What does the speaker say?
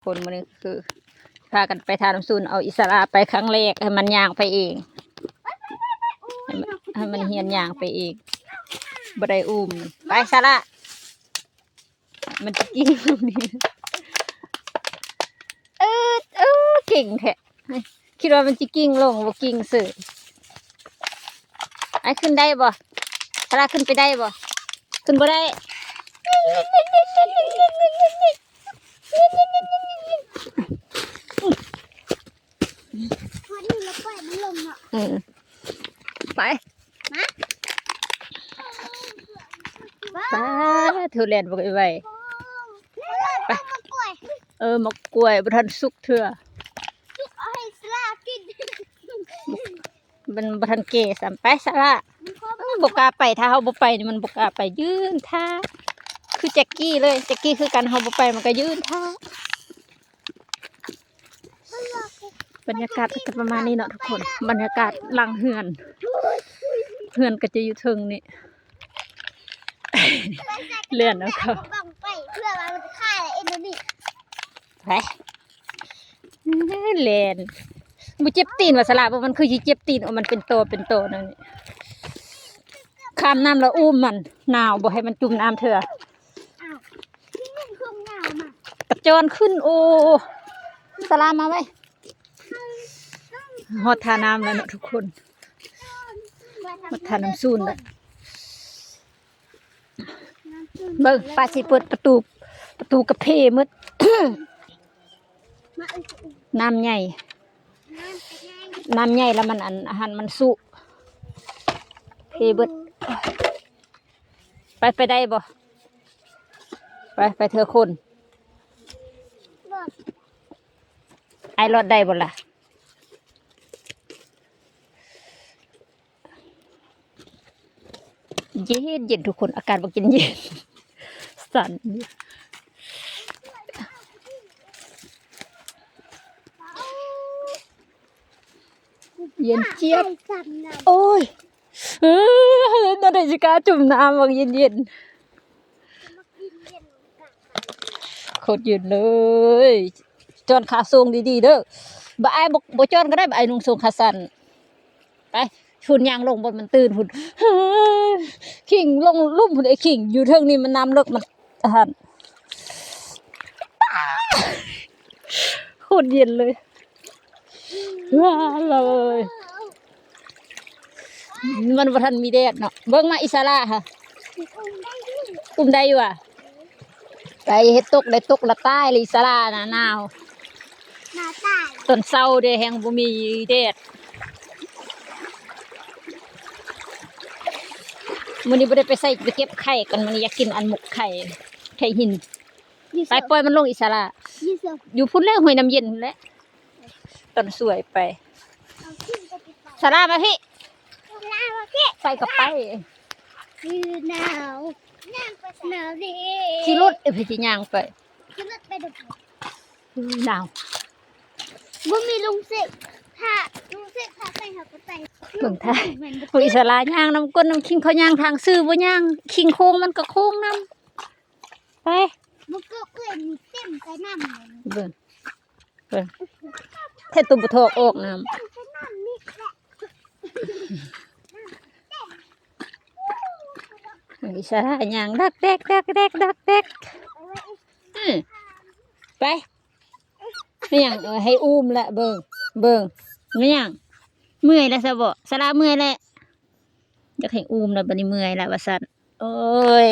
ຄົນມື້ນີ້ຄືພາກັນໄປທ່ານ້ຳສູນ ເອົາອິດສະຫຼາໄປຄັ້ງແລກ ໃຫ້ມັນຍ່າງໄປເອງ ໃຫ້ມັນ ໃຫ້ມັນຮຽນຍ່າງໄປເອງ ບໍ່ໄດ້ອຸ້ມ. ໄປສະຫຼາ ມັນຊິກິ້ງລົງນີ້ ເອີ ເອີ ເກັ່ງແທ້ ຄິດວ່າມັນຊິກິ້ງລົງ ບໍ່ກິ້ງເສີຍ. ອ້າຍ ຂຶ້ນໄດ້ບໍ່? ສະຫຼາຂຶ້ນໄປໄດ້ບໍ່? ຂຶ້ນບໍ່ໄດ້. ເອີ ໄປ ມາ ປາໂທ ແລ່ນໄວໆ ໄປ ເອີ ໝາກກ້ວຍບໍ່ທັນສຸກເທື່ອ ສຸກເອົາໃຫ້ສະຫຼາກິນ ມັນບໍ່ທັນແກ່ຊ້ຳ. ໄປສະຫຼາ ມັນບໍ່ກ້າໄປ ຖ້າເຮົາບໍ່ໄປນີ້ມັນບໍ່ກ້າໄປ ຢືນຖ້າ ຄືແຈັກກີ້ເລີຍ ແຈັກກີ້ຄືກັນ ເຮົາບໍ່ໄປມັນກໍຢືນຖ້າ. ບັນຍາກາດກໍຈະປະມານນີ້ເນາະທຸກຄົນ ບັນຍາກາດຫຼັງເຮືອນ ເຮືອນກໍຈະຢູ່ເທິງນີ້ ແລ່ນເອົາເຂົ້າ ໄປ ແລ່ນ ບໍ່ເຈັບຕີນວ່າສະຫຼາ ບໍ່ ມັນຄືຊິເຈັບຕີນ ໂອ ມັນເປັນໂຕເປັນໂຕນັ້ນ ຂ້າມນ້ຳແລ້ວອຸ້ມມັນ ໜາວ ບໍ່ໃຫ້ມັນຈຸ່ມນ້ຳເທື່ອ ກະຈອນຂຶ້ນ ໂອ ສະຫຼາມາໄວ້ ຮອດທ່ານ້ຳແລ້ວເນາະທຸກຄົນ ຮອດທ່ານ້ຳສູນແລ້ວ ເບິ່ງ ປ້າຊິເປີດປະຕູ ປະຕູກະເພໝົດ ນ້ຳໃຫຍ່ ນ້ຳໃຫຍ່ແລ້ວມັນ ອັນ ອາຫານມັນສຸ ເພເບິດ. ໄປ ໄປໄດ້ບໍ່? ໄປ ໄປເທື່ອຄົນ ອ້າຍລອດໄດ້ບໍ່ລະ? ເຢັນໆ ທຸກຄົນ ອາກາດບັກເຢັນໆ ສັ່ນ ເຢັນຈຽບ ໂອ້ຍ ເອີ ນັ້ນໄດ້ຊິກ້າຈຸ່ມນ້ຳບັກເຢັນໆ ໂຄດເຢັນເລີຍ ຈອນຂາໂສ້ງດີໆເດີ ບໍ່ ອ້າຍ ບໍ່ ບໍ່ຈອນກໍໄດ້ ອ້າຍນຸ່ງໂສ້ງຂາສັ້ນ ໄປ ພຸ້ນຍ່າງລົງບ່ອນມັນຕື້ນພຸ້ນ ຄີງລົງລຸ່ມພຸ້ນ ໄອ້ຄີງ ຢູ່ເທິງນີ້ມັນນ້ຳເລິກ ມັນຫັ້ນ ໂຄດເຢັນເລີຍ ວ້າວ ມັນບໍ່ທັນມີແດດເນາະ ເບິ່ງມາ ອີສາລາຫະ ອຸ້ມໄດ້ຢູ່ຫວາ? ໄປເຮັດຕົກໄດ້ຕົກລະຕາຍເລີຍ ອີສາລານະ ໜາວ ໜາວຕາຍ ຕອນເຊົ້າເດແຮງບໍ່ມີແດດ ມື້ນີ້ບໍ່ໄດ້ໄປໃສ ໄປເກັບໄຂ່ກ່ອນ ມື້ນີ້ຢາກກິນອັນໝົກໄຂ່ ໄຂ່ຫີນ ຢູ່ ໄປ ເຊີ ປ່ອຍມັນລົງ ອີສາລາ ຢູ່ ເຊີ ຢູ່ພຸ້ນແຫຼະ ຫ້ວຍນ້ຳເຢັນພຸ້ນແຫຼະ ຕອນສວຍໄປ ເອົາຂຶ້ນໄປຕິດໄປ ສາລາມາພີ້ ສາລາມາພີ້ ໄປກໍໄປ ຄືໜາວ ຍ່າງໄປໃສ ໜາວເດ ຂີ່ລົດ ເອີ ໄປຊິຍ່າງໄປ ຂີ່ລົດໄປເດີ ອື ໜາວ ບໍ່ມີລຸງເສກ ຖ້າລຸງເສກພາໄປເຮົາກໍໄປ ເບິ່ງທ່າ ແມ່ນບໍ່ ໂອ້ຍ ສາລາຍ່າງນຳກົ້ນນຳຄີງ ເຂົາຍ່າງທາງຊື່ບໍ່ຍ່າງ ຄີງໂຄ້ງມັນກໍໂຄ້ງນຳ ໄປ ບໍ່ເກີບເອື້ອຍນີ້ເຕັມໄປນຳ ເບິ່ງ ເບິ່ງ ແທ້ຕົວບໍ່ຖອກອອກນຳ ອີສາລາຍ່າງດັກແດັກ ດັກແດັກ ດັກແດັກ ອື ໄປ ແມ່ນຫຍັງ ເອີ ໃຫ້ອຸ້ມລະ ເບິ່ງ ເບິ່ງ ແມ່ນຫຍັງ ເມື່ອຍລະຊະບໍ ສາລາເມື່ອຍແລະ ຢາກໃຫ້ອຸ້ມລະ ບັດນີ້ເມື່ອຍລະວ່າຊັ້ນ ໂອ້ຍ